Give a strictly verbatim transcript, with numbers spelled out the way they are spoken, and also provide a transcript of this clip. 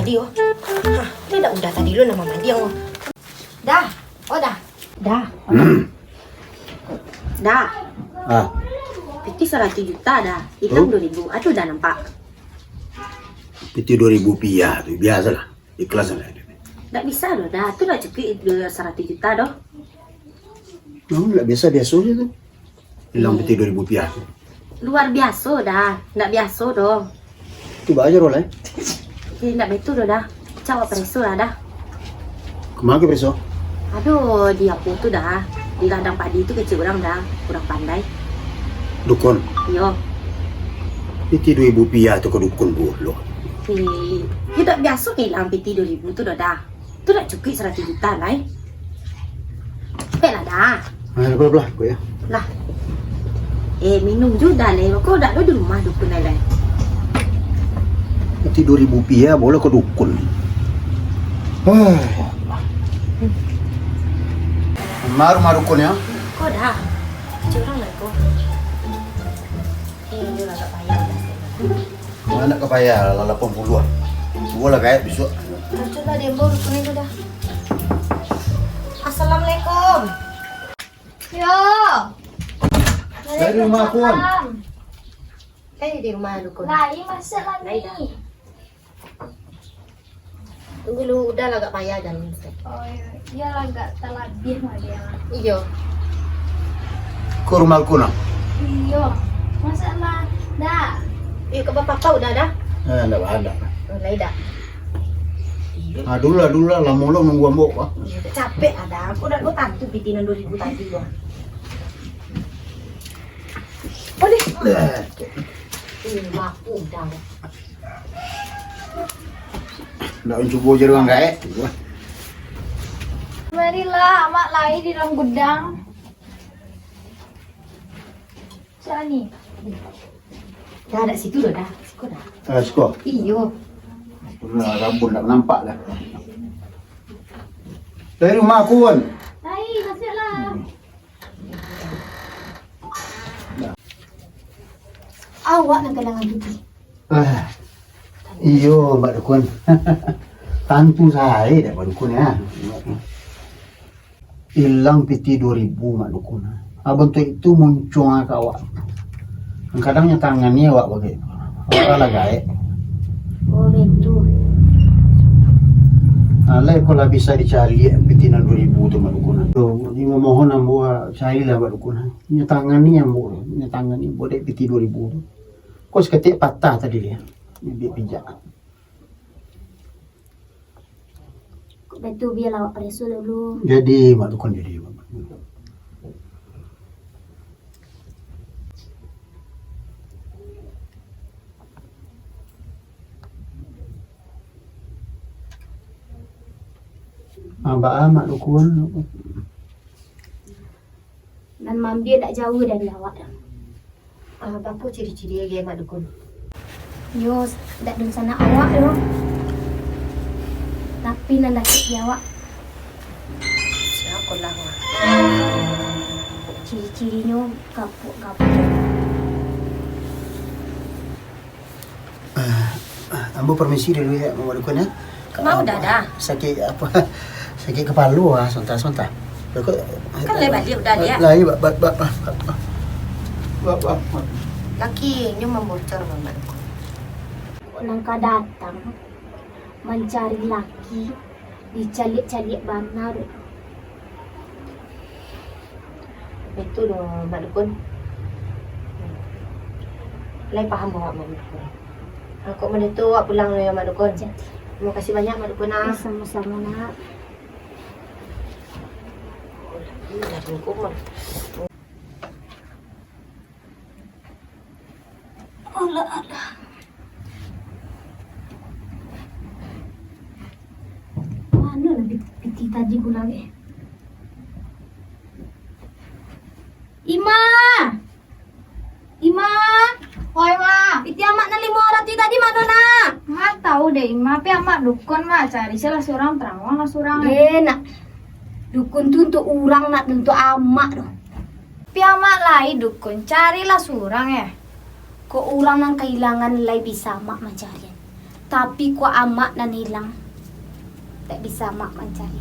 Dio. Hah, ni dak udah tadi lo nama mandiang lo. Dah. Oh, dah. Dah. Dah. Ah. Piti saratuih juta dah. Ilang duo ribu. Aduh, dah nampak. Piti duo ribu piah tu, biasolah. Ikhlas lah. Dak bisa doh, dah. Tu dak cukup duo saratuih juta doh. Memang dak biaso-biaso je tu. Ilang piti duo ribu piah tu. Luar biaso dah, ndak biaso doh. Cubo ajo roh lai. Eh, ndak betul doh dah. Cawak pareso lah dah. Kama ka pareso? Aduh, di apo tu dah. Di ladang padi tu kecek urang dah, urang pandai. Dukun? Iyo. Piti duo ribu piah tu ka dukun pulo. Eh, yo dak biaso ka ilang piti duo ribu tu doh dah. Tu dak cukuik saratuih juta lai. Capek lah dah. Ah, apo-apo lah, ko yo. Lah. Eh, minum juo dah lai. Ko dak ado di rumah dukun lai. Piti duo ribu piah, bawa ka dukun. Ah, ya Allah. Ma rumah dukun yo? Ko dah. Curang lah ko. Eh, dio lah agak payah dah. Anak ka payah lah lapan puluah. Suruah lah gaek bisuak. Acuah lah, diimbau dukun itu dah. Assalamualaikum. Yo. Dari rumah, Kun. Waalaikumsalam. Kan di rumah dukun. Lai, masak lah ni. Tunggu lu, udah lah agak payah jalan. Oh, iyo. Iyolah, agak talabiah lah dia. Iyo. Ko rumah Kun ah? Iyo. Masalah dah. Iyo, ka bapapa udah dah? Eh, ndak baa, ndak. Oh, lai dah. Ah, dulu lah, dulu lah. Lamo lo nunggu ambo, ah. Iyo, capek ada. Aku dah, aku tantu piti nan duo ribu tadi, wah. Boleh. Eh. Ini mampu dah. Ndak mancubo je urang gaek. Marilah, Amak lai di dalam gudang. Siapa ni? Dah, dah situ dah, dah. Siko dah. Ah, siko? Iyo. Itulah, rabun ndak nampak dah. Dari rumah Kun. Lai, masuklah. Awak nan kalangan piti. Ah, iyo, Mak Dukun. Tantu sae dak, Mak Dukun, ya. Ilang piti duo ribu, Mak Dukun. Ah, bantuak itu muncuang ka awak. Kadang nyo tangani awak bagai. Awak lah gaek. Oh, betul. Alai ko lah bisa dicaliak piti nan duo ribu tu, Mak Dukun. Tu, ni mamohon ambo, carilah, Mak Dukun. Nyo tangani ambo, nyo tangani ambo dek piti duo ribu tu. Ko saketek patah tadi dia, bibik pijak. Kok baitu, bialah awak pareso dulu. Jadi, Mak Dukun, jadi, Mak. Ah, baa, Mak Dukun? Nan maambiak dak jauah dari awak doh. Ah, apo ciri-ciri lagi, Mak Dukun? Yo, dak dunsanak awak doh. Tapi nan dakek di awak. Siakolah, Mak. Ciri-cirinyo kapuak-kapuak. Ah, ah, ambo permisi dulu ya, Mak Dukun ya. Mau dah, dah. Sakik apo? Sakik kapalo ah, sonta-sonta. Kan lai baliak udah, Diak. Lai, bak, bak, bak, bak, bak. Bak, bak, bak. Laki nyo mambocor, Mak Dukun. Nan ka datang mancari laki. Dicaliak-caliak bana tu. Itu doh, Mak Dukun. Lai paham awak, Mak Dukun. Kok mode tu, awak pulang dulu ya, Mak Dukun. Jadi. Terima kasih banyak, Mak Dukun, ah. Eh, samo-samo, Nak. Alah, alah. Mano lah piti, piti tadi pulang, eh? Ima! Ima! Oi, Ma. Piti Amak nan limo ratuih tadi mano, Nak? Ndak tahu deh, Ima. Pi Amak dukun, Mak. Cari salah surang, tarawihlah surang. Eh, Nak. Dukun tu untuak urang, Nak, untuak Amak tu. Pi Amak lai dukun, carilah surang, eh. Kok urang nan kahilangan lai bisa Amak mancarian. Tapi kok amak nan ilang, tak bisa amak mancari.